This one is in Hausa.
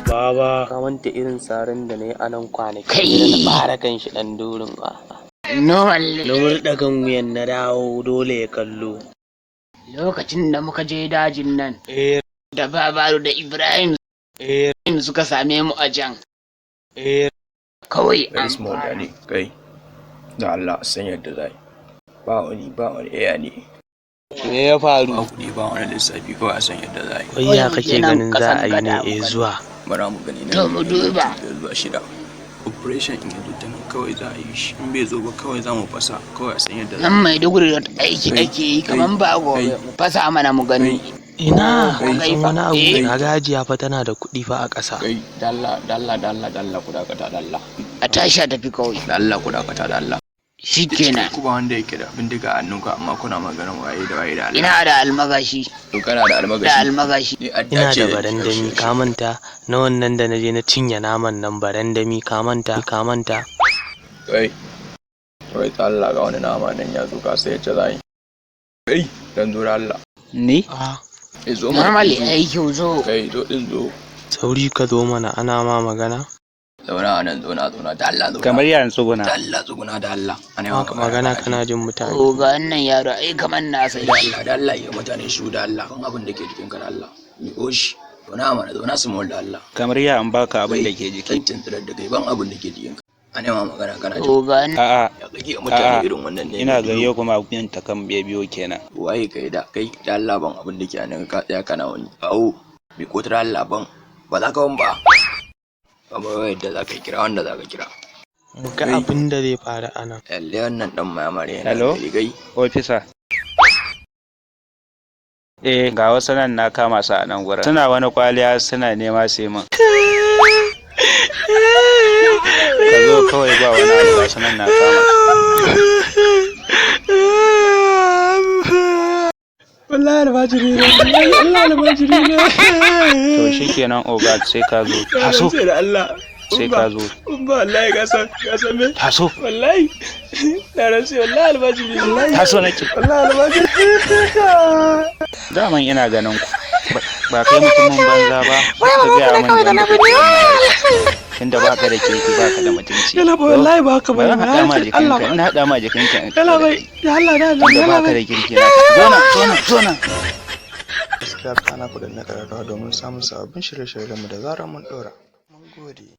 Baba. Ka manta irin saran da na yi a nan kwanaki Kai! da na fara kan shi ɗan durin ba. Normal. Na murɗa kan wuyan na dawo dole ya kallo. Lokacin da muka je dajin nan, Eh, da Babaru da Ibrahim eh, suka same mu a can. eh. Kawai Very an small fara. da ne kai da Allah san yadda zai ba wani ba wani eya ne. Me ya faru? Ba kuɗi ba wani lissafi, kawai a san yadda zai. Wai ya Kawai mu kake je nan ganin za kasan a yi gada ne mu eh gani. zuwa? Bara mu gani To mu duba. Biyar zuwa shida operation in yanzu ta nan kawai za a yi shi, in bai zo ba kawai za mu fasa, kawai a san yadda Nan Maiduguri da aiki Kai, ake yi kai, kaman ba gobe. kai. Mu fasa mana mu gani. Ina Kai. san wani abu, Eh. na ga Hajiya fa tana da kuɗi fa a ƙasa. Kai, dalla dalla dalla dalla, ku dakata dalla. A tashi a tafi kawai. Dalla ku dakata dalla. Shikenan. Ku ba wanda yake da bindiga a hannunka, amma kuna maganar waye da waye da Allah. Ina da almagashi. To kana da Da almagashi? almagashi. Ni adda Ina ce da barandami, ka manta na wannan da na je na cinye naman nan barandami, ka manta, ka manta. Kai wai ta Allah, ga wani nama nan ya zo, ka sai ya ce za yi kai dan zo da Allah. Ni? Ah, Eh, zo mana. Normally aiki zo. Kai, zo din zo. Sauri ka zo mana, ana ma magana. Zauna a nan, zauna zauna da Allah, zauna. Kamar yaran tsuguna. Da Allah tsuguna da Allah, ana Maka magana kana jin mutane. To ga wannan yaro ai kaman na sai. Da Allah da Allah, yi mutane shu da Allah kan abin da ke jikin ka da Allah, mi oshi zauna mana, zauna small da Allah. Kamar ya an baka abin da ke jiki. Kai tunturar da kai, ban abin da ke jikin ka, ana ma magana kana jin. To ga wannan A'a, Ya kake wa mutane A'a, irin wannan ne? Ina gayyo kuma bin ta kan biyo kenan. Waye kai da kai da Allah, ban abin da ke nan, ka tsaya kana wani awo mi ko da Allah, ban ba za ka ban ba, kamar yadda za ka kira wanda za ka kira. Mu ga Kai. abin da zai faru a nan. Lalle wannan dan mamare yana Hello? da rigai. Ofisa. Eh, ga wasu nan na kama su a nan gurin. Suna wani kwaliya suna nema su yi min. Ka zo kawai, ba wani abu, ga su nan na kama. Wallahi almajiri ne. Wallahi Allah almajiri ne. To shikenan oga, sai ka zo. Taso, Sai da Allah. sai ka zo. Ba wallahi ka san me? Taso, Wallahi. Na rantse wallahi almajiri ne. Wallahi. taso nake. Wallahi almajiri. Daman ina ganin ku. Ba kai mutumin banza ba. Ka gaya min da wanda tunda baka da kirki, baka da mutunci. Yalla ba, wallahi ba haka Bari bane. haɗa ma Allah jikinka, ba. ina haɗa ma jikinka. Yalla bai. Ya Allah da Allah. Tunda Yalla baka bai. da kirki na. Zona, zona, zona. Subscribe kana ku danna ƙararrawa domin samun sababbin shirye-shiryenmu da zarar mun ɗora. Mun gode.